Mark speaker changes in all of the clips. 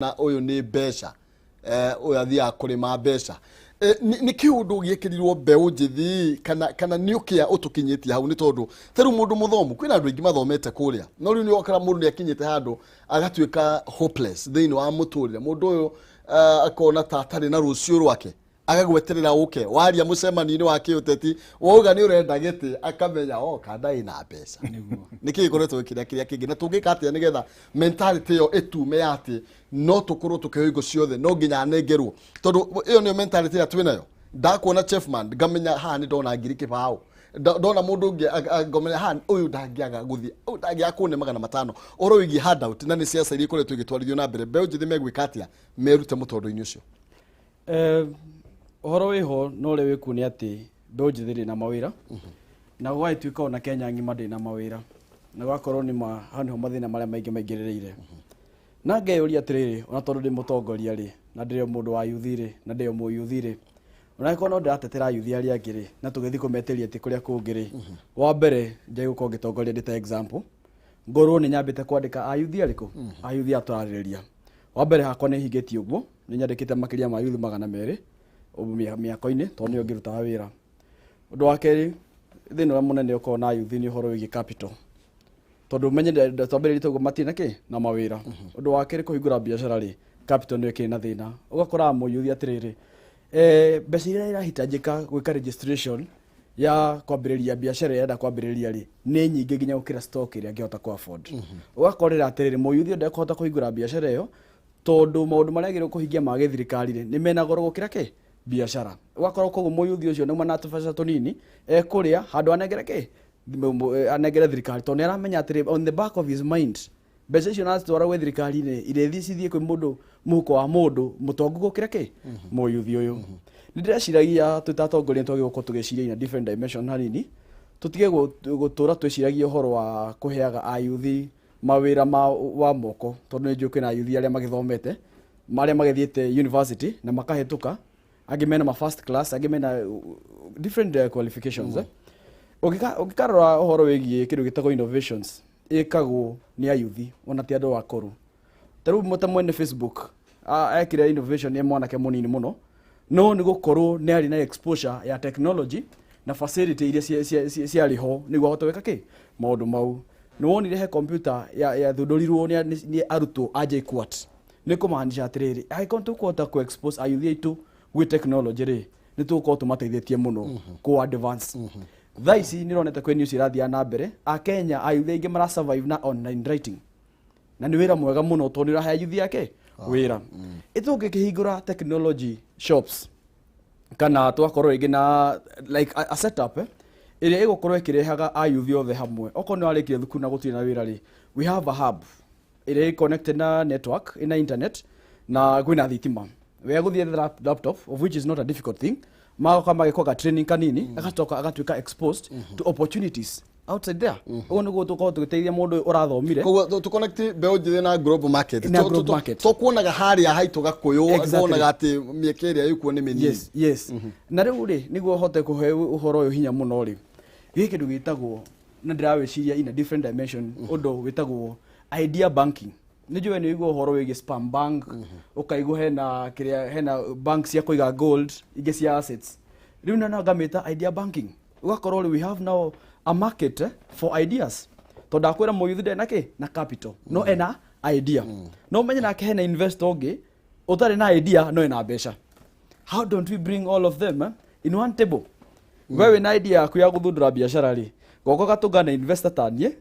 Speaker 1: Na ũyũ nĩ mbeca, ũyũ athiaga kũrĩma mbeca. Nĩ kĩũndũ gĩekĩrirwo mbeũ njĩthĩ kana nĩ ũkĩa ũtũkinyĩtie hau? Nĩ tondũ ta rĩu mũndũ mũthomu, kwĩna andũ aingĩ mathomete kũrĩa, no rĩu nĩ ũgakora mũndũ nĩ akinyĩte handũ agatuĩka hopeless thĩinĩ wa mũtũrĩre. Mũndũ ũyũ akona ta atarĩ na rũciũ rwake, agagweterera ũke waria mũcemanio-inĩ wa kĩũteti, wauga nĩ ũrenda gĩtĩ, akamenya o kanda ĩna mbeca. Nĩ kĩ gĩkoretwo gĩkĩrĩa kĩrĩa kĩngĩ, na tũngĩka atĩa nĩgetha mentality ĩyo ĩtume ya atĩ no tũkorwo tũkĩheo hingo ciothe, no nginya anengerwo? Tondũ ĩyo nĩyo mentality ĩrĩa twĩnayo. Ndakuona Chefman, ngamenya haha nĩ ndona 20,000. Ndona mũndũ ũngĩ, ngomenya haha ũyũ ndangĩaga gũthiĩ, ũyũ ndangĩaga kũne 500. Ũhoro wĩgiĩ handout na nĩ ciaca iria ikoretwo igĩtwarithio na mbere, mbeũ njĩthĩ megwĩka atĩa merute mũtondo-inĩ ũcio?
Speaker 2: Ũhoro wĩho na ũrĩa wĩkuo nĩ atĩ mbeũ njĩthĩ ndĩ na mawĩra, na gũgagĩtuĩka ona Kenya ng'ima ndĩ na mawĩra, na gũgakorwo nĩ ma hau nĩho mathĩna marĩa maingĩ maingĩrĩrĩire. Na ngeyũria atĩrĩrĩ, ona tondũ ndĩ mũtongoria rĩ, na ndĩrĩ o mũndũ wa yuthi rĩ, na ndĩ o mũyuthi rĩ, ona angĩkorwo no ndĩratetera yuthi arĩa angĩ rĩ, na tũgĩthiĩ kũmetĩria atĩ kũrĩa kũngĩ rĩ, wa mbere njage gũkorwo ngĩtongoria ndĩ ta example, ngorwo nĩ nyambĩte kwandĩka ayuthi arĩkũ, ayuthi aya tũrarĩrĩria. Wa mbere hakwa nĩ hingĩtie ũguo, nĩ nyandĩkĩte makĩria ma yuthi 200 mĩako-inĩ, tondũ nĩyo ngĩrutaga wĩra. Ũndũ wa kerĩ, thĩna ũrĩa mũnene ũkoragwo na yuthi nĩ ũhoro wĩgiĩ capital, tondũ menye twambĩrĩrie ũguo matirĩ na kĩ na mawĩra. Ũndũ wa kerĩ, kũhingũra biacara rĩ, capital nĩyo ĩkĩrĩ na thĩna. Ũgakoraga mũyuthi atĩrĩrĩ, mbeca iria irahitajĩka gwĩka registration ya kwambĩrĩria biacara ĩrĩa ĩrenda kwambĩrĩria rĩ, nĩ nyingĩ nginya gũkĩra stock ĩrĩa angĩhota kũ afford. Ũgakorera atĩrĩrĩ, mũyuthi ũyũ ndekũhota kũhingũra biacara ĩyo, tondũ maũndũ marĩa agĩrĩirwo kũhingia ma gĩthirikari rĩ, nĩ mena goro gũkĩra kĩ biacara. Ũgakorwo koguo mũyuthi ũcio nauma na tũbeca tũnini ekũrĩa, handũ anengere kĩ anengere thirikari, tondũ nĩ aramenya atĩrĩ, on the back of his mind, mbeca icio nacitwara gwĩ thirikari-inĩ, irĩthiĩ cithiĩ kwĩ mũndũ mũhuko wa mũndũ mũtongu gũkĩra kĩ mũyuthi ũyũ. Nĩ ndĩreciragia twĩ ta atongoria twagĩrĩirwo gũkorwo tũgĩciria in a different dimension hanini, tũtige gũtũra twĩciragia ũhoro wa kũheaga ayuthi mawĩra ma wa moko, tondũ nĩ njũĩ kwĩna ayuthi arĩa magĩthomete, marĩa magĩthiĩte university na makahĩtũka, angĩ mena ma first class, angĩ mena different qualifications. Ũngĩkarora ũhoro wĩgiĩ kĩndũ gĩtagwo innovations, ĩkagwo nĩ ayuthi, ona ti andũ akũrũ. Ta rĩu ta mwene Facebook ekire innovation e mwanake mũnini mũno, no nĩ gũkorwo nĩ arĩ na exposure ya technology na facility iria ciarĩ ho nĩguo ahote gwĩka kĩ maũndũ mau. Nĩ wonire he computer yathundũrirwo nĩ arutwo a JKUAT. Nĩ kũmaanisha atĩrĩrĩ, angĩkorwo tũkũhota kũ expose ayuthi aitũ gwĩ technology rĩ, nĩ tũgũkorwo tũmateithĩtie mũno kũ advance. Thaa ici nĩ ũronete kwĩ news irathiĩ na mbere, akenya ayuthi aingĩ mara survive na online writing, na nĩ wĩra mwega mũno tondũ nĩ ũrahe ayuthi ake wĩra. Ĩtũngĩkĩhingũra technology shops kana tũgakorwo rĩngĩ na like a setup ĩrĩa ĩgũkorwo ĩkĩrehaga ayuthi othe hamwe, okorwo nĩ warĩkia thukuru na gũtirĩ na wĩra rĩ, we have a hub ĩrĩa ĩ connected na network, ĩna internet na kwĩna thitima, we gũthiĩ laptop, of which is not a difficult thing, magoka magĩkwo training kanini, agacoka agatuĩka exposed to opportunities outside there. Ũguo nĩguo tũkorwo tũgĩteithia mũndũ ũyũ ũrathomire.
Speaker 1: Koguo tũ connect mbeũ njĩthĩ na global market.
Speaker 2: Na global market.
Speaker 1: To kuonaga harĩa haitũ Gakũyũ, wonaga atĩ mĩeke ĩrĩa ĩkuo nĩ mĩnini.
Speaker 2: Yes, na rĩu rĩ, nĩguo hote kũhe ũhoro ũyũ hinya mũno rĩ, gĩkĩ kĩndũ gĩtagwo, na ndĩrawĩciria in a different dimension, ũndũ wĩtagwo idea banking. Nĩ njũĩ nĩ ũigua ũhoro wĩgiĩ sperm bank, ũkaigua hena kĩrĩa, hena bank cia kũiga gold, ingĩ cia assets. Rĩu na no ngamĩta idea banking. Ũgakorwo rĩu we have now a market for ideas, tondũ ndakwĩra mũyuthi ndarĩ na kĩ na capital, no ena idea. No ũmenye nake hena investor ũngĩ ũtarĩ na idea no ena mbeca. How don't we bring all of them in one table? We wĩna idea yaku ya gũthundũra biacara rĩ, goka gatũngana investor ta niĩ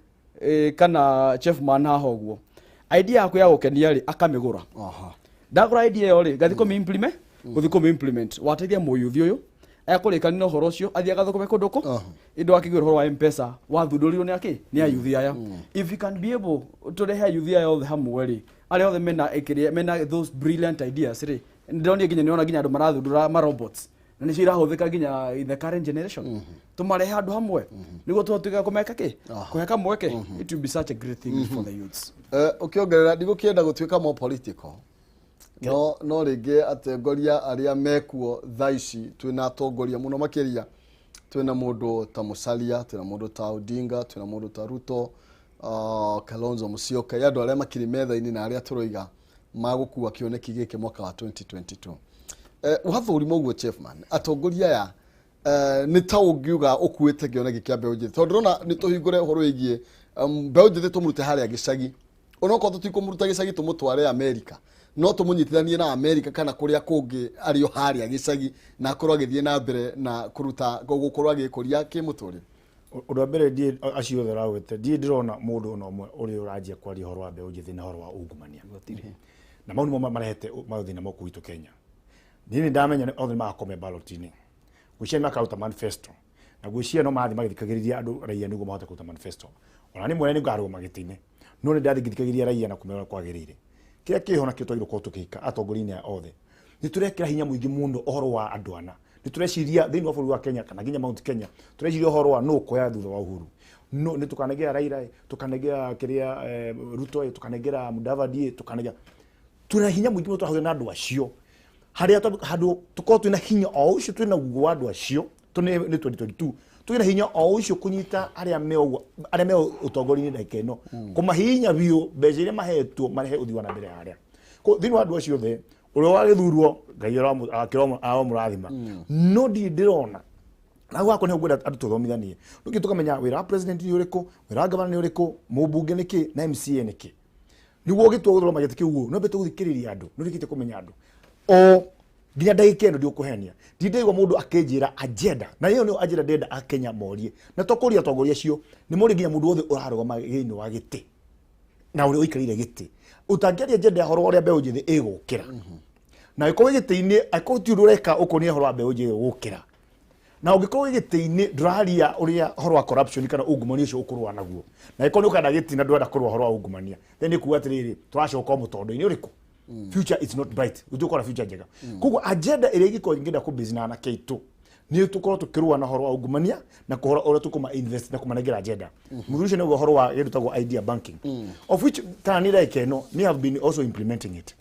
Speaker 2: kana chef man haha ũguo, idea yaku ya gũkenia rĩ, akamĩgũra. Ndagũra idea ĩyo rĩ, ngathiĩ kũmĩ implement, gũthiĩ kũmĩ implement, wateithia mũyuthi ũyũ ekũrĩkania na ũhoro ũcio, athiĩ agathũkũme kũndũ kũ indo akĩgwĩra ũhoro wa Mpesa wathundũrirwo nĩ akĩ nĩ ayuthi aya. If you can be able tũrehe ayuthi aya othe hamwe rĩ, arĩa othe mena ĩkĩrĩa mena those brilliant ideas rĩ, ndĩronire nginya nĩona nginya andũ marathundũra ma robots na nĩcio irahũthĩka nginya in the current generation, tũmarehe handũ hamwe nĩguo tũtuĩke kũmeka kĩ kũhe kamweke. It will be such a great thing for the youths.
Speaker 1: Ũkĩongerera, ndigũkĩenda gũtuĩka more political, no rĩngĩ atongoria arĩa mekuo thaa ici, twĩna atongoria mũno makĩria, twĩna mũndũ ta Musalia, twĩna mũndũ ta Odinga, twĩna mũndũ ta Ruto, Kalonzo Musyoka, andũ arĩa makĩrĩ metha-inĩ na arĩa tũroiga. Ma gũkua kĩoneki gĩkĩ mwaka wa 2022. Wathũrima ũguo, Chairman, atongoria aya, nĩ ta ũngiuga ũkuĩte kĩoneki kĩa mbeũ njĩthĩ, tondũ ndĩrona nĩ tũhingũre ũhoro wĩgiĩ mbeũ njĩthĩ, tũmũrute harĩa gĩcagi, onokorwo tũtikũmũruta gĩcagi tũmũtware Amerika, no tũmũnyitithanie na Amerika kana kũrĩa kũngĩ arĩ o harĩa gĩcagi, na akorwo agĩthiĩ na mbere na kũruta gũkorwo agĩkũria kĩmũtũrĩre.
Speaker 3: Ũndũ wa mbere, ndiĩ acio othe ũragwete, ndiĩ ndĩrona mũndũ ona ũmwe ũrĩa ũranjia kwaria ũhoro wa mbeũ njĩthĩ na ũhoro wa ungumania, na mau nĩmo marehete mathĩna moku gwitũ Kenya. Niĩ nĩ ndamenya othe nĩ magakorwo me ballot-inĩ, ngwĩciria nĩ makaruta manifesto, na ngwĩciria no marathiĩ magĩthikagĩrĩria andũ raia nĩguo mahote kũruta manifesto. Ona niĩ mwene nĩ ngarũgama gĩtĩ-inĩ, no nĩ ndathiĩ ngĩthikagĩrĩria raia na kũmera ũrĩa kwagĩrĩire. Kĩrĩa kĩho nakĩo twagĩrĩirwo gũkorwo tũkĩka atongoria-inĩ aya othe, nĩ tũrekĩra hinya mũingĩ mũno ũhoro wa andũ ana. Nĩ tũreciria thĩinĩ wa bũrũri wa Kenya kana nginya Mount Kenya, tũreciria ũhoro wa nũ ũkoya thutha wa Uhuru. No nĩ tũkanengera Raila ĩ, tũkanengera kĩrĩa Ruto ĩ, tũkanengera Mudavadi ĩ, tũkanengera, twĩna hinya mũingĩ mũno tũrahũthĩra na andũ acio harĩa handũ tũkorwo twĩna hinya o ũcio twĩna guo wa andũ acio nĩ 2022, twĩna hinya o ũcio kũnyita arĩa me ũguo, arĩa me ũtongoria-inĩ ndagĩka ĩno, kũmahihinya biũ mbeca iria mahetwo marehe ũthii wa na mbere harĩa. Thĩinĩ wa andũ acio othe ũrĩa wagĩthurwo, Ngai aromũrathima, no ndirĩ ndĩrona na hau hakwa nĩho ngwenda andũ tũthomithanie, ningĩ tũkamenya wĩra wa president nĩ ũrĩkũ, wĩra wa governor nĩ ũrĩkũ, mũmbunge nĩ kĩ na MCA nĩ kĩ, nĩguo ũgĩtua gũthoma gĩtĩ kĩu ũguo no mbete gũthikĩrĩria andũ, nĩ ũrĩkĩtie kũmenya andũ o nginya ndagĩka ĩno. Ndikũhenia, ndindaigua mũndũ akĩnjĩra agenda, na ĩyo nĩyo agenda ndĩrenda Akenya morie, na to kũria atongoria acio, nĩ morie nginya mũndũ wothe ũrarũgama thĩinĩ wa gĩtĩ na ũrĩa ũikarĩire gĩtĩ. Ũtangĩaria agenda ya ũhoro ũrĩa mbeũ njĩthĩ ĩgũkĩra, na angĩkorwo wĩ gĩtĩ-inĩ, angĩkorwo ti ũndũ ũreka ũkoniĩ ũhoro wa mbeũ njĩthĩ gũkĩra, na ũngĩkorwo wĩ gĩtĩ-inĩ ndũraria ũrĩa ũhoro wa corruption kana ungumania ũcio ũkũrũa naguo, na angĩkorwo nĩ ũkenda gĩtĩ na ndũrenda kũrũa ũhoro wa ungumania, then nĩ kuga atĩrĩrĩ, tũracoka o mũtondo-inĩ ũrĩkũ. Future is not bright, gũtigũkorwo na future njega. Koguo agenda ĩrĩa ingĩkorwo ingĩenda kũbase na anake aitũ nĩ tũkorwo tũkĩrũa na ũhoro wa ungumania na kũhora ũrĩa tũkũma invest na kũmanengera agenda. Mũthuri ũcio nĩguo ũhoro wa kĩndũ tagwo idea banking, of which tana nĩ ndagĩka ĩno ni have been also implementing it.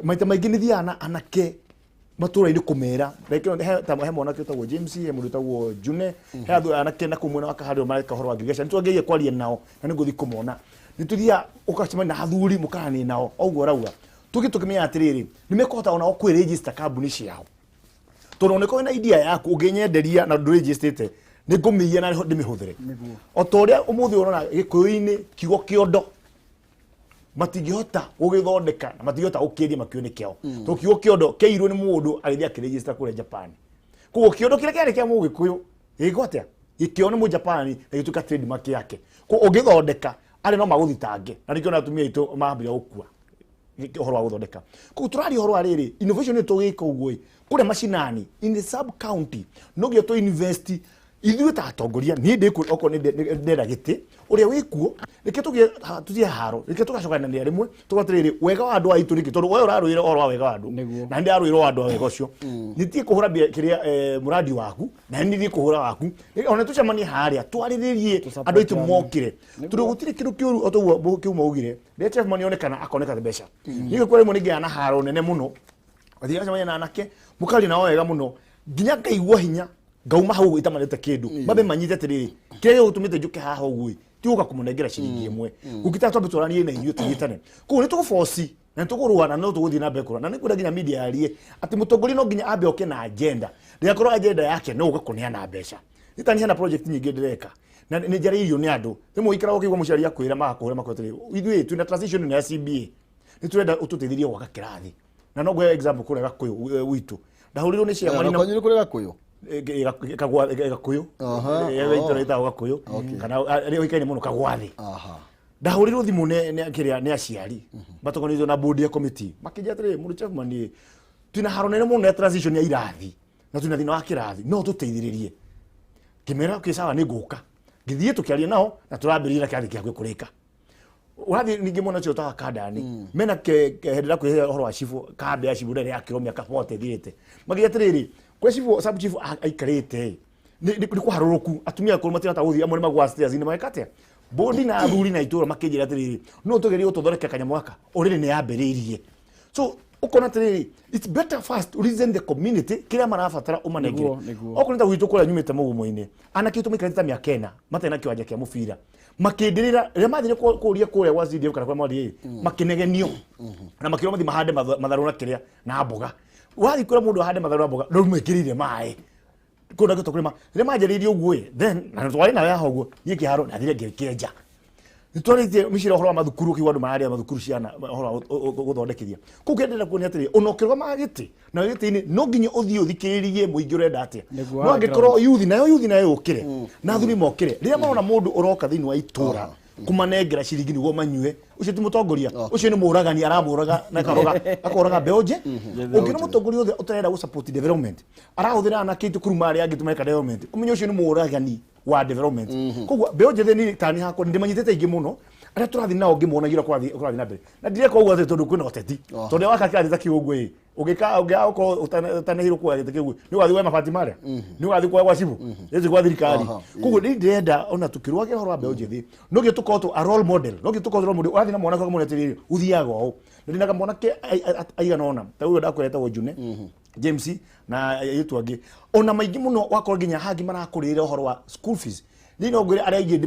Speaker 3: Maita maingĩ nĩ thiaga na anake matũra-inĩ kũmera, like he mwanake ũtagwo James, he mũndũ ũtagwo June, he andũ anake na kũu mwena wa Kaharĩ mareka ũhoro wa ngirigaca. Nĩ twagĩrĩire kwaria nao na nĩ ngũthiĩ kũmona. Nĩ tũthiaga ũgacemania na athuri, mũkarania nao o ũguo arauga, tũgĩ tũkĩmenya atĩrĩrĩ, nĩ mekũhota onao kwĩ-register kambuni ciao, tondũ onĩkorwo wĩna idea yaku ũngĩnyenderia na ndũrĩnjĩstĩte, nĩ ngũmĩiya na ndĩmĩhũthĩre. O ta ũrĩa ũmũthĩ ũrona gĩkũyũ-inĩ kiugo kĩondo matingĩhota gũgĩthondeka na matingĩhota gũkĩendia makiuge nĩ kĩao, tondũ kiugo kĩondo kĩairwo nĩ mũndũ agĩthiĩ akĩregister kũrĩa Japan. Koguo kĩondo kĩrĩa kĩarĩ kĩa mũgĩkũyũ gĩgĩkwo atĩa? Gĩkĩo nĩ mũjapani na gĩtuĩka trademark yake. Koguo ũngĩthondeka arĩa no magũthitange, na nĩkĩo na atumia aitũ mambĩrĩria gũkua ũhoro wa gũthondeka. Koguo tũraria ũhoro wa rĩrĩ, innovation nĩ tũgĩka ũguo ĩ kũrĩa macinani in the sub county, no nginya tũ invest ithuĩ ta atongoria. Niĩ ndĩkuo, okorwo nĩ ndenda gĩtĩ, ũrĩa wĩkuo, reke tũgĩe tũthiĩ haro, reke tũgacokanĩrĩra rĩmwe tũga atĩrĩrĩ, wega wa andũ aitũ nĩkĩ, tondũ we ũrarũĩra ũhoro wa wega wa andũ na nĩ ndĩrarũĩra wa andũ a wega ũcio. Nĩ tiĩ kũhũra mbia kĩrĩa mũrandi waku na nĩ thiĩ kũhũra waku, ona tũcemanie harĩa twarĩrĩrie andũ aitũ mokĩre, tondũ gũtirĩ kĩndũ kĩũru o toguo kĩu maugire. Rĩrĩa chairman onekana akoneka mbeca, niĩ kwa rĩmwe nĩngĩaga na haro nene mũno, athiĩ gacemania na anake, mũkaria nao wega mũno nginya ngaigua hinya, ngauma hau itamanĩte kĩndũ, mambe manyite atĩrĩrĩ, kĩrĩa gĩgũtũmĩte njũke haha ũguo ĩ ti gũka kũmũnengera ciringi ĩmwe, gũkĩta twambe twaranie na inyuĩ tũnyitane. Koguo nĩ tũgũboci na nĩ tũkũrũa na no tũgũthiĩ na mbere kũrũa, na nĩ kwenda nginya media yarie atĩ mũtongoria no nginya ambe oke na agenda, ndĩgakorwo agenda yake no gũka kũneana mbeca. Nitani hena project nyingĩ ndĩreka na nĩ njarĩirio nĩ andũ rĩmwe, ũikaraga ũkĩigua mũciari akwĩra, magakũhũra makwĩra atĩrĩ, ithuĩ twĩna transition ĩno ya CBA, nĩ tũrenda ũtũteithĩrie gwaka kĩrathi. Na no ngũhe example, kũrĩa Gakũyũ gwitũ ndahũrirwo nĩ chairman
Speaker 1: na kwanyu nĩ kũrĩ Gakũyũ?
Speaker 3: Gakũyũ itũra rĩtagwo Gakũyũ kana rĩ ũikaine mũno Kagwathĩ. Ndahũrirwo thimũ nĩ kĩrĩa nĩ aciari matongoretio na board ya committee, makĩnjĩra atĩrĩrĩ, mũndũ chairman, twĩna haro nene mũno ya transition ya irathi na twĩna thĩna wa kĩrathi, no tũteithĩrĩrie. Ngĩmera, okay, sawa, nĩ ngũka. Ngĩthiĩ tũkĩaria nao na tũrambĩrĩria na kĩrathi kĩa kũrĩka. Ũrathiĩ ningĩ mwena ũcio ũtaga Kandani mena hĩndĩ ĩrĩa kwĩ ũhoro wa cibũ, kambĩ ya cibũ ndĩrĩ yakĩrwo mĩaka 40 ĩthirĩte. Makĩria atĩrĩrĩ, kwĩ cibũ, sub chief aikarĩte nĩ kũharũrũku, atumia akũrũ matirahota gũthiĩ, amwe nĩ magũa stairs inĩ, mageka atĩa? Bodi na athuri na itũra makĩnjĩra atĩrĩrĩ, no tũgerie gũtũthondekera kanyamũ gaka already nĩ yambĩrĩirie. So ũkona atĩrĩrĩ, it's better first listen the community kĩrĩa marabatara ũmanengere.
Speaker 2: Nĩguo.
Speaker 3: Okorwo nĩ ta gwitũ kũrĩa nyumĩte mũgumo-inĩ, anake aitũ maikarĩte ta mĩaka 4 matarĩ na kĩwanja kĩa mũbira. Makĩndĩrĩra rĩrĩa mathire kũria kũrĩa gwa CDF kana kwa MDA, makĩnegenio na makĩrwo mathiĩ mahande matharũ na kĩrĩa na mboga. Wathiĩ kwĩra mũndũ ahande matharũ na mboga, rĩu mwĩkĩrĩire maĩ kũndũ angĩhota kũrĩma. Rĩrĩa manjarĩirie ũguo ĩ, then na twarĩ nawe haha ũguo, niĩ kĩharo ndathire ngĩkĩenja. Nĩtwarĩtie mĩcira ũhoro wa mathukuru, ũkĩigua andũ mararĩa mathukuru ciana ũhoro wa gũthondekithia kũu. Kĩndĩra kuonia atĩrĩ, ona ũkĩrũgama gĩtĩ na gĩtĩ-inĩ, no nginya ũthiĩ ũthikĩrĩrie mũingĩ ũrenda atĩa.
Speaker 2: Nĩguo
Speaker 3: No angĩkorwo yuthi nayo, yuthi nayo yũkĩre na athuri mokĩre rĩrĩa marona mũndũ ũroka thĩinĩ wa itũra kũmanengera ciringi nĩguo manyue, ũcio ti mũtongoria, ũcio nĩ mũragani, aramũraga na akaroga akoraga mbeũ nje. Ũngĩona mũtongoria othe ũtarenda gũ support development, arahũthĩra anake aitũ kuruma arĩa angĩ tũmeka development, ũmenye ũcio nĩ mũragani wa development. Koguo mbeũ njĩthĩ ni tani hakwa ndĩmanyitĩte aingĩ mũno arĩa tũrathiĩ nao ngĩmonagia ũrĩa kũrathiĩ na mbere, na ndireka ũguo atĩ tondũ kwĩna ũteti, tondũ waka kĩrathiĩ ta kĩu ũguo ĩ, ũngĩka ũngĩaga gũkorwo ũtanahirwo kuoya gĩtĩ kĩu, nĩ ũgathiĩ woe mabati marĩa, nĩ ũgathiĩ kuoya gwa cibũ ĩci gwa thirikari. Koguo nĩ ndĩrenda ona tũkĩrũagĩra ũhoro wa mbeũ njĩthĩ, no nginya tũkorwo tũ a role model, no nginya tũkorwo role model ũrathiĩ na mwanake ũkamwĩra atĩrĩrĩ, ũthiaga ũũ, na ndĩna kamwanake aigana ũna ta ũyũ ndakwĩra etagwo June James na airĩtu angĩ ona maingĩ mũno, wakorwo nginya hangĩ marakũrĩrĩra ũhoro wa school fees. Niĩ no ngwĩre arĩa aingĩ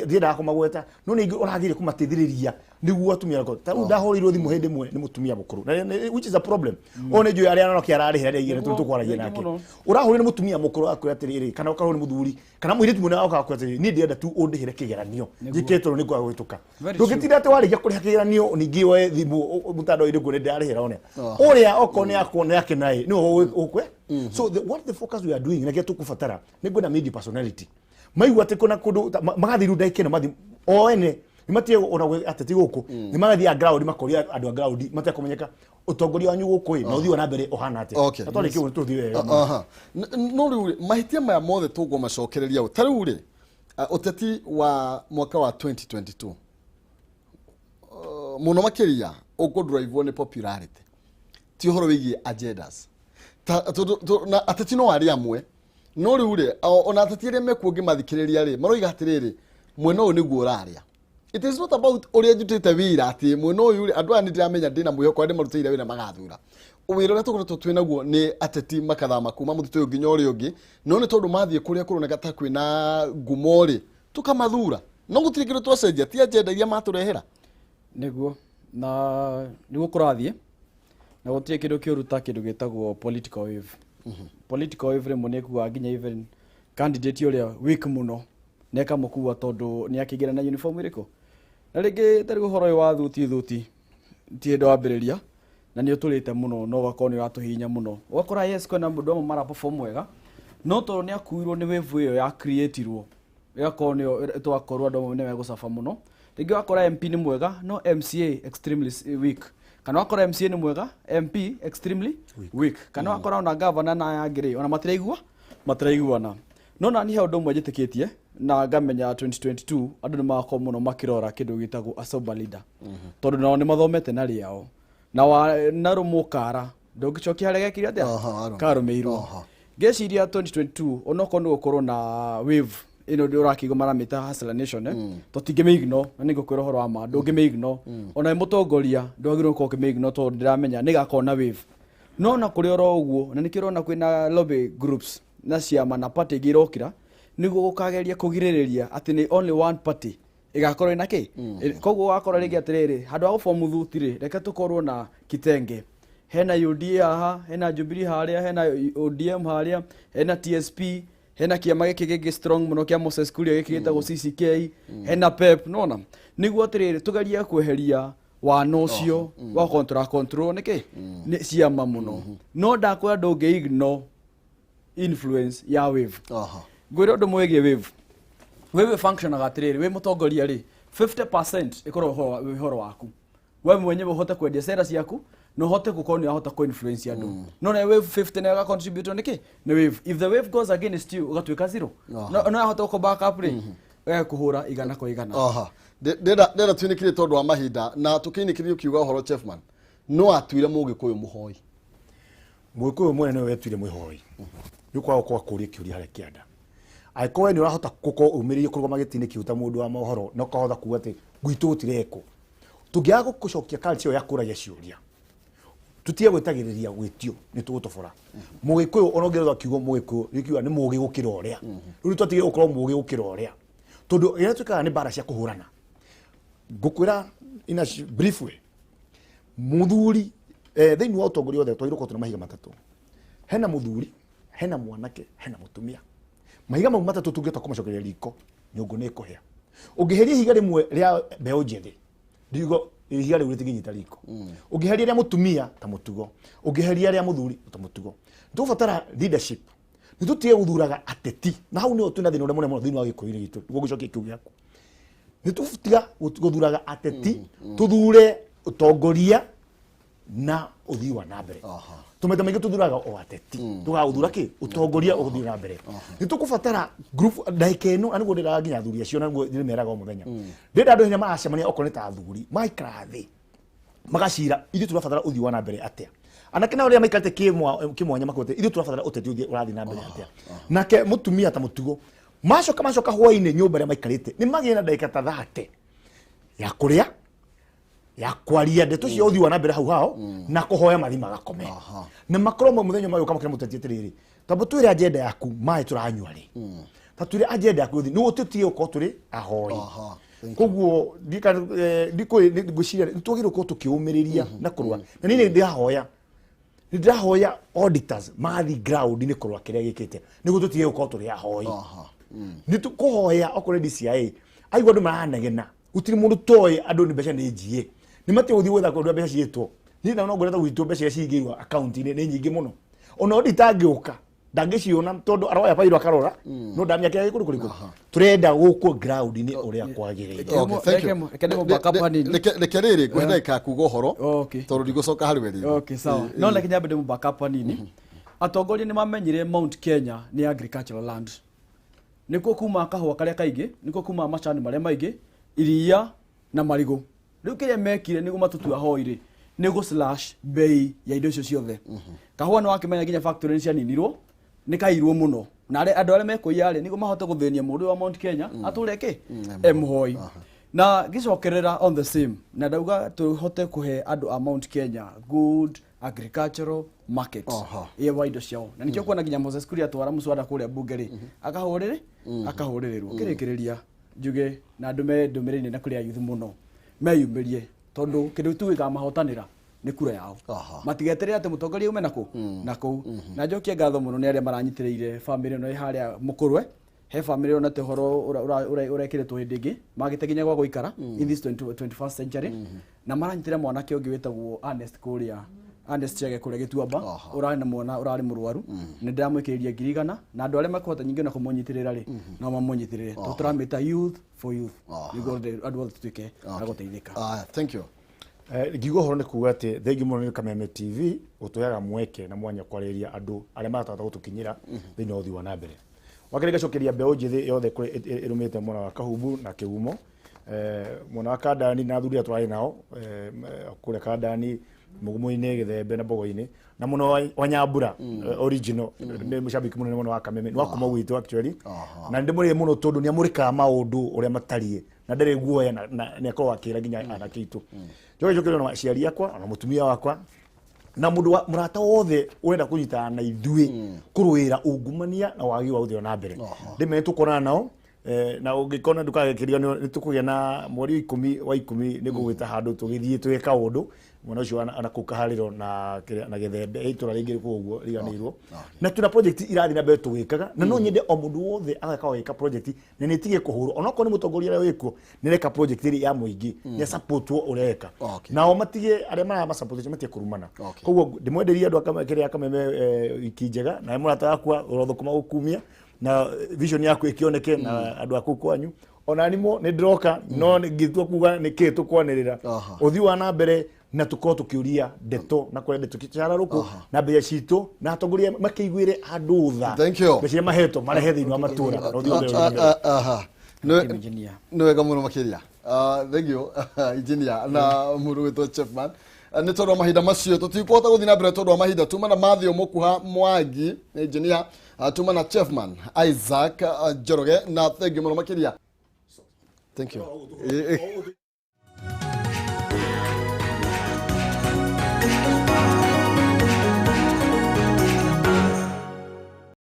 Speaker 3: ndiendaga kũmagweta, no nĩ aingĩ ũrathire kũmateithĩrĩria nĩguo atumia akwa. Ta rĩu ndahũrĩirwo thimũ hĩndĩ ĩmwe nĩ mũtumia mũkũrũ na which is a problem, o nĩ njũĩ arĩa anoke ararĩhĩra arĩa aingĩ tondũ tũkwaragia
Speaker 2: Nĩguo,
Speaker 3: nake.
Speaker 2: mũno.
Speaker 3: Ũrahũrĩra nĩ mũtumia mũkũrũ akwĩra atĩrĩrĩ, kana ũkarwo nĩ mũthuri kana mũirĩtu mũnene okaga kwĩra atĩrĩrĩ, niĩ ndĩrenda tu ũndĩhĩre kĩgeranio njĩke tondũ nĩ ngwaga gwĩtũka.
Speaker 2: Very.
Speaker 3: Ndũngĩtinda atĩ warĩkia kũrĩha kĩgeranio ningĩ woe thimũ mũtandao-inĩ kuone ndĩrarĩhĩra one ũrĩa okorwo nĩ akwo nĩ ake naĩ nĩwe ũkwe. So what the focus we are doing na kĩrĩa tũkũbatara nĩ kwĩna media personality maigua atĩ kuna kũndũ magathiĩ rĩu ndagĩka ĩno mathiĩ o ene nĩ matige ona ateti gũkũ, nĩ magathiĩ a ground makoria andũ a ground matekũmenyeka, ũtongoria wanyu gũkũ ĩ na ũthiĩ na mbere ũhana atĩa? Na twarĩkia ũguo tũthiĩ wega.
Speaker 1: Aha. No rĩu rĩ, mahĩtia maya mothe tũkũmacokereria ũ? Ta rĩu rĩ, ũteti wa mwaka wa 2022 mũno makĩria ũkũdrivewo nĩ popularity, ti ũhoro wĩgiĩ agendas. Na ateti no arĩa amwe, no rĩu rĩ, ona ateti arĩa mekuo ngĩmathikĩrĩria rĩ, maroiga atĩrĩrĩ, mwena ũyũ nĩguo ũrarĩa. It is not about ũrĩa njutĩte wĩra, atĩ mwena ũyũ rĩ, andũ aya nĩ ndĩramenya ndĩna mwĩhoko arĩa marutĩire wĩra magathura. Wĩra ũrĩa tũkoretwo twĩ naguo nĩ ateti makathama kuma mũtitũ ũyũ nginya ũrĩa ũngĩ, no nĩ tondũ mathiĩ kũrĩa kũroneka ta kwĩna ngumo rĩ, tũkamathura, no gũtirĩ kĩndũ twacenjia, ti agenda iria matũrehera.
Speaker 2: Nĩguo na nĩguo kũrathiĩ, na gũtirĩ kĩndũ kĩũru ta kĩndũ gĩtagwo political wave. Political wave rĩmwe nĩ ĩkuaga nginya even candidate ũrĩa weak mũno, nĩ ĩkamũkua tondũ nĩ akĩingĩra na uniform ĩrĩkũ. Na rĩngĩ ta rĩu ũhoro ũyũ wa thuti thuti ti hĩndĩ wambĩrĩria na nĩ ũtũrĩte mũno, no ũgakorwo nĩ ũratũhihinya mũno, ũgakora yes, kwĩna mũndũ amwe mara perform wega, no tondũ nĩ akuirwo nĩ wave ĩyo ya creatirwo, ĩgakorwo nĩyo tũgakorwo andũ amwe nĩ megũcaba mũno. Rĩngĩ wakora MP nĩ mwega no MCA extremely weak, kana wakora MCA nĩ mwega, MP extremely weak, kana wakora ona governor na aya angĩ rĩ, ona matiraiguana. No nani he ũndũ ũmwe njĩtĩkĩtie na ngamenya, 2022 andũ nĩ magakorwo mũno makĩrora kĩndũ gĩtagwo a sober leader, tondũ nao nĩ mathomete na rĩao na wa na rũmũkara ndũngĩcokia harĩa gekire atĩa.
Speaker 1: Aha,
Speaker 2: Karũmĩirwo. Ngĩciria 2022 onokorwo nĩ gũkorwo na wave ĩno ndĩ ũrakĩigua maramĩta Hustler Nation, eh? Tũtingĩmĩignore, na nĩngũkwĩra ũhoro wa ma, ndũngĩmĩignore. Ona wĩ mũtongoria ndwagĩrĩirwo gũkorwo ũkĩmĩignore, tondũ ndĩramenya nĩ ĩgakorwo na wave. No na kũrĩ oro ũguo, na nĩkĩo ũrona kwĩna lobby groups na ciama na party ingĩ irokĩra nĩguo gũkageria kũgirĩrĩria atĩ nĩ only one party ĩgakorwo ĩna kĩ. Koguo wakora rĩngĩ atĩrĩrĩ, handũ ha gũbomu thuti rĩ, reke tũkorwo na kitenge, hena UDA haha, hena Jubilee harĩa, hena ODM harĩa, hena TSP, hena kĩama gĩkĩ gĩngĩ strong mũno kĩa Moses Kuria gĩkĩ gĩtagwo CCK, hena PEP. Nona nĩguo atĩrĩrĩ, tũgerie kweheria wana ũcio wa control control nĩkĩ nĩ ciama mũno. No ndakwĩra ndũngĩ ignore influence ya wave. Ngwĩre ũndũ mwĩgiĩ wave. Wave functionaga atĩrĩrĩ, wĩ mũtongoria rĩ, 50% ĩkorwo ũhoro waku we mwenyewe, ũhote kwendia sera ciaku na ũhote gũkorwo nĩ ũrahota kũ-influence andũ, no na wave 50 nĩ contribute nĩkĩ nĩ wave. If the wave goes against you, ũgatuĩka zero. No yahota gũkũ back up rĩ, ĩgakũhũra 100%.
Speaker 1: Aha. Ndĩrenda twinĩkĩrie tondũ wa mahinda, na tũkĩinĩkĩrie ũkiuga ũhoro Chefman no atuire mũgĩkũyũ mũhoi.
Speaker 3: Mũgĩkũyũ mwene nĩwe wetuire mwĩhoi, nĩ kwaga gũkorwo akũria kĩũria harĩa kĩanda. Angĩkorwo we nĩ ũrahota gũkorwo ũmĩrĩirie kũrũgama gĩtĩ-inĩ kĩu ta mũndũ wa mohoro na ũkahota kuga atĩ gwitũ gũtirekwo, tũngĩaga gũcokia culture ĩyo ya kũragia ciũria, tutige gwĩtagĩrĩria gwĩtio nĩ tũgũtobora mũgĩkũyũ. Ona ũngĩrora kiugo mũgĩkũyũ nĩ kiuga nĩ mũgĩ gũkĩra ũrĩa rĩu, nĩ twatigire gũkorwo mũgĩ gũkĩra ũrĩa. Tondũ ĩrĩa twĩkaga nĩ mbara cia kũhũrana. Ngũkwĩra in a brief way, muthuri thĩinĩ wa ũtongoria wothe twagĩrĩirwo gũkorwo twĩna mahiga matatũ. Hena muthuri, hena mwanake, hena mutumia. Mahiga mau matatũ tũngĩhota kũmacokeria riko, nyũngũ nĩ ĩkũhĩa. Ũngĩheria ihiga rĩmwe rĩa mbeũ njĩthĩ, riko ihiga rĩu rĩtingĩnyita riko. Ũngĩheria rĩa mũtumia ta mũtugo, ũngĩheria rĩa mũthuri ta mũtugo. Tũbatara leadership, nĩ tũtige gũthuraga ateti, na hau nĩho twĩna thĩna ũrĩa mũnene mũno thĩinĩ wa gĩkũyũ-inĩ gitũ. Nĩguo ngũcokia kĩu gĩaku, nĩ tũtiga gũthuraga ateti, tũthure ũtongoria na ũthii wa na mbere. Tũmaita maingĩ tũthuraga o ateti, tũgaga kĩ ũtongoria ũgũthiĩ na mbere. Nĩ tũkũbatara group ndagĩka ĩno, na nĩguo ndĩraga nginya athuri acio, na nĩguo ndĩmeraga o mũthenya, ndĩrenda andũ hinya maracemania okorwo nĩ ta athuri maikara thĩ magacira, ithuĩ tũrabatara ũthii wa na mbere atĩa? Anake nao rĩrĩa maikarĩte kĩmwanya makote, ithuĩ tũrabatara ũteti ũthiĩ ũrathiĩ na mbere atĩa? Nake mũtumia ta mũtugo, macoka hwainĩ nyũmba ĩrĩa maikarĩte, nĩ magĩe na ndagĩka ta 30 ya kũrĩa, ya kwaria ndeto cia ũthii wa na mbere hau hao, na kũhoya mathi magakome, na makorwo mũthenya magĩũka makĩra mũteti atĩrĩrĩ, tamba twĩre agenda yaku, maĩ tũranyua rĩ, ta twĩre agenda yaku ũthiĩ nĩguo tũtige gũkorwo tũrĩ ahoi. Koguo ndikũĩ ngwĩciria nĩ twagĩrĩirwo gũkorwo tũkĩũmĩrĩria na kũrũa, na niĩ nĩ ndĩrahoya auditors mathiĩ ground nĩ kũrũa kĩrĩa gĩkĩte nĩguo tũtige gũkorwo tũrĩ ahoi. Nĩ tũkũhoya okorwo nĩ DCI aigua andũ maranegena, gũtirĩ mũndũ toĩ andũ nĩ mbeca nĩ njie, nĩ matige gũthiĩ gwetha kũndũ mbeca ciĩtwo. Niĩ na no ngwĩra ta gwitũ mbeca iria cingĩirwo akaunti-inĩ nĩ nyingĩ mũno, ona auditor angĩũka ndangĩciona tondũ aroya bairo akarora, no ndamenya kĩrĩa gĩkũrĩ kũrĩkũ. Tũrenda gũkũ ground-inĩ ũrĩa kwagĩrĩire.
Speaker 1: Okay, thank you.
Speaker 2: Reke ndĩmũ back up hanini.
Speaker 1: Reke rĩrĩ ngũhe ndagĩka ya kuga ũhoro, tondũ ndigũcoka harĩ we rĩngĩ.
Speaker 2: Okay, sawa. No reke nyambe ndĩmũ back up hanini. Atongoria nĩ mamenyire Mount Kenya nĩ agricultural land, nĩkuo kuma kahũa karĩa kaingĩ, nĩkuo kuma macani marĩa maingĩ, iria na marigũ. Rĩu kĩrĩa mekire nĩguo matũtue ahoi rĩ, nĩ gũ slash bei ya indo icio ciothe. Kahũa nĩ wakĩmenya nginya factory nĩ cianinirwo, nĩ kairwo mũno, na andũ arĩa mekũiya rĩ, nĩguo mahote gũthĩnia mũndũ ũyũ wa Mount Kenya atũre kĩ e mũhoi. Na ngĩcokerera on the same, na ndauga tũhote kũhe andũ a Mount Kenya good agricultural market ya wa indo ciao, na nikĩo kuona nginya Moses Kuria atwara mũswada kũrĩa bunge rĩ, akahũrĩrĩ akahũrĩrĩrwo. Kĩrĩkĩrĩria njuge na ndũme ndũmĩrĩri nene kũrĩ ayuthi mũno, meyumĩrie, tondũ kĩndũ tu gĩkamahotanĩra nĩ kura yao. Matigeterere atĩ mũtongoria ume nakũ na kũu. Na njokie ngatho mũno nĩ arĩa maranyitĩrĩire bamĩrĩ ĩno ĩ harĩa mũkũrwe. He bamĩrĩ onete ũhoro ũrekĩrĩtwo hĩndĩ ĩngĩ magĩte nginya gwa gũikara in this 20 21st century, na maranyitĩra mwanake ũngĩ wĩtagwo Ernest kũrĩa, Ernest Chege kũrĩa Gĩtuamba, ũrarĩ na mwana ũrarĩ mũrwaru. Nĩ ndĩramwĩkĩrĩria 100,000, na andũ arĩa mekũhota nyingĩ na kũmũnyitĩrĩra rĩ, no mamũnyitĩrĩre, tondũ tũramĩta youth for youth, nĩguo andũ othe tũtuĩke a gũteithĩka.
Speaker 1: Aya, thank you.
Speaker 3: Ngiuga ũhoro nĩ kuga atĩ thengi mũno nĩ Kameme TV gũtũheaga mweke na mwanya kwarĩria andũ arĩa maratata gũtũkinyĩra thĩinĩ wa ũthii wa na mbere. Wakerĩ, ngacokeria mbeũ njĩthĩ yothe kũrĩa ĩrũmĩte mwena wa Kahumbu na Kĩgumo, mwena wa Kandani, na athuri arĩa tũrarĩ nao kũrĩa Kandani, Mũgumu-inĩ, Gĩthembe na Mbogo-inĩ, na mũno wa Nyambura original nĩ mũcambiki mũnene mũno wa Kameme, nĩ wa kuma gwitũ actually, na nĩ ndĩmũrĩire mũno tondũ nĩ amũrĩkaga maũndũ ũrĩa matariĩ na ndarĩ guoya, na nĩ akoragwo akĩra nginya anake aitũ. Njoke njokerio na aciari akwa ona mũtumia wakwa na mũndũ wa mũrata wothe ũrenda kũnyitana na ithuĩ kũrũĩra ungumania na wagi wa ũthii wa na mbere. Ndĩmere tũkonana nao, na ũngĩkona ndũkagĩkĩriganĩrwo nĩ tũkũgĩa na mweri wa 10 nĩ ngũgwĩta handũ tũgĩthiĩ twĩke kaũndũ mwena ũcio wa na kũu Kaharĩro na kĩrĩa- na Gĩthembe, itũra rĩngĩ kũu ũguo riganĩirwo, na twĩna project irathiĩ na mbere tũgĩkaga, na no nyende o mũndũ wothe agakaga gĩka project na nĩ ĩtige kũhũrwo, onokorwo nĩ mũtongoria ũrĩa wĩkuo nĩ areka project ĩrĩ ya mũingĩ, nĩ supportwo ũrĩa eka, nao matige arĩa marama support acio matige kũrumana. Koguo ndĩmwenderie andũ kĩrĩa Akameme wiki njega, na mũrata wakwa ũrothũkũma gũkumia na vision yaku ĩkĩoneke na andũ aku kwanyu. Ona nimo nĩ ndĩroka, no ngĩtua kuga nĩ kĩ tũkwanĩrĩra ũthii wa na mbere, na tũkorwo tũkĩũria ndeto na kũrĩa ndeto kĩcara rũkũ na mbeca citũ, na atongoria makĩiguĩre andũ tha.
Speaker 1: Thank you.
Speaker 3: Mbeca iria mahetwo marehe thĩinĩ wa matũra na ũthii wa mbere ũthiĩ na mbere.
Speaker 2: Thank you, engineer.
Speaker 1: Nĩ wega mũno makĩria. Thank you, engineer na mũndũ wĩtwo Chefman. Nĩ tondũ wa mahinda macio tũtikũhota gũthiĩ na mbere tondũ wa mahinda. Tuma na Mathew Mũkuha Mwangi engineer, tuma na Chefman Isaac Njoroge, na thank you mũno makĩria. Thank you.